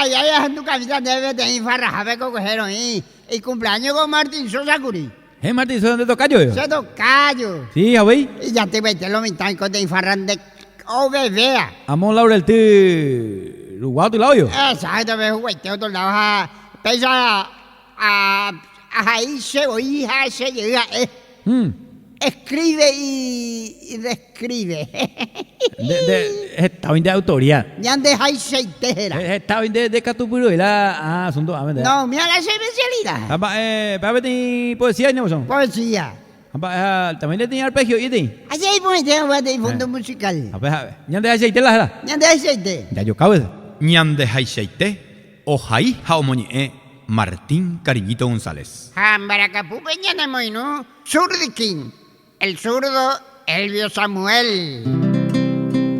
ay, ay, ahendukamíta ndéve peteĩ farrahápe ko kuehe roĩ. Icumpleaños ko Martín Sosa kuri. He Martín Sosa nde tokájo. Che tokájo. Sí, avei. Ijatypaite lo mitã oiko teĩ farra nde ovevéa. Amo Laurel ty rugua otro lado yo. Exacto, pe huguaite otro lado ha péicha a ahai che voi ha che jey ha'e. Escribe y describe. Nde, nde, heta oĩ nde autoría. Ñande haichaite héra. Heta oĩ nde, nde katupyry'i la ah, asunto ãme nde. No, umíva la che especialidad. Ha mba'e, péva peteĩ poesía hína vos. Poesía. Ha mba'e ha también peteĩ arpegio'i peteĩ. Aje iporãite opa peteĩ fondo musical. Ha pe ha'e. Ñande haichaite la héra. Ñande haichaite. Jajokávo hese. Ñande haichaite ohai ha omoñe'ẽ Martín Cariñito González. Ha mbarakapúpe ñanemoirũ Zurdikin, el zurdo Elvio Samuel.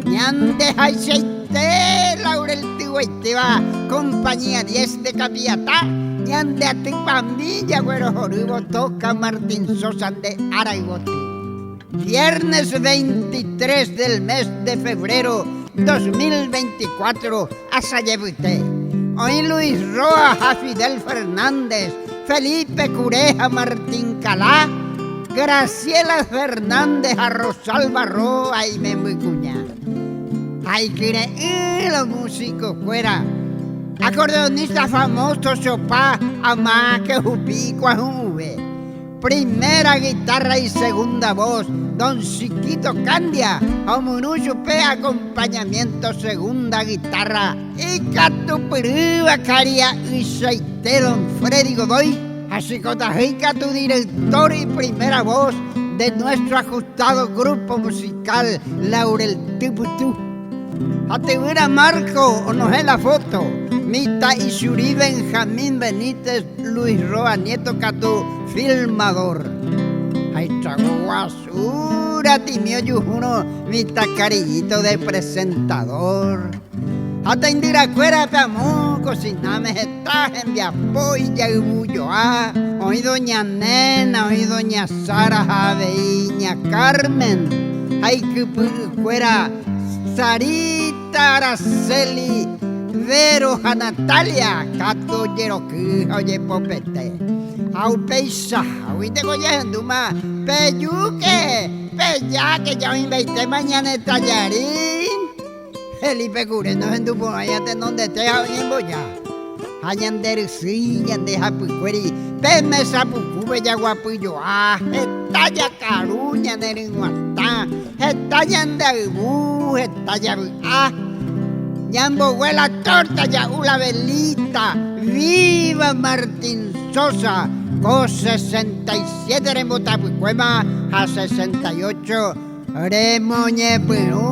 Ñande haichaite Laurel Tyguaitéva Compañía 10 de Capiatá, ñande aty pambi jaguerohorývo toca Martín Sosa nde ára yvoty. Viernes 23 del mes de febrero 2024 asajepyte. Oĩ Luis Roa ha Fidel Fernández, Felipe Kure ha Martín Kalá, Graciela Fernández ha Rosalba Roa imembykuña. Ha ikyre'ỹ los músico-kuéra. Acordeonista famoso Chopa amáke hupi ikuahu'ũve. Primera guitarra y segunda voz, Don Chiquito Candia, ha omyrũ chupe acompañamiento segunda guitarra ikatupyrýva karia'yichaite Don Freddy Godoy, ha Chicotahy katu director y primera voz de nuestro ajustado grupo musical Laurel Typytu. Ha tyvýra Marco onohẽ la foto, mitã'ichuri Benjamín Benítez Luis Roa Nieto katu filmador. Ha itrago guasu ratĩmi ojuhúrõ mitã Karillito de presentador. Ha taindyrakuérape amo kosináme heta hembiapo ijayvujoa, oĩ doña Nena, oĩ doña Sara ha avei ña Carmen ha ikypy'ykuéra Sarita, Araceli, Vero ha Natalia katu ojeroky ha ojepopete. Ha upeichaháguinteko ojehendúma, Pejúke, pejáke ja oĩmbaitéma ñane tallarín. Felipe Kure nohendu porãiva tenondete ha oñemboja. Ha ñande rysýi ñande hapykuéri pe mesa pukúpe jaguapyjoa, heta jakaru ñane ryguatã, heta ñande ayvu, heta javy'a. Ñambogue la torta ja'u la velita, viva Martín Sosa, ko 67 rembotapykuéma ha 68 remoñepyrũ.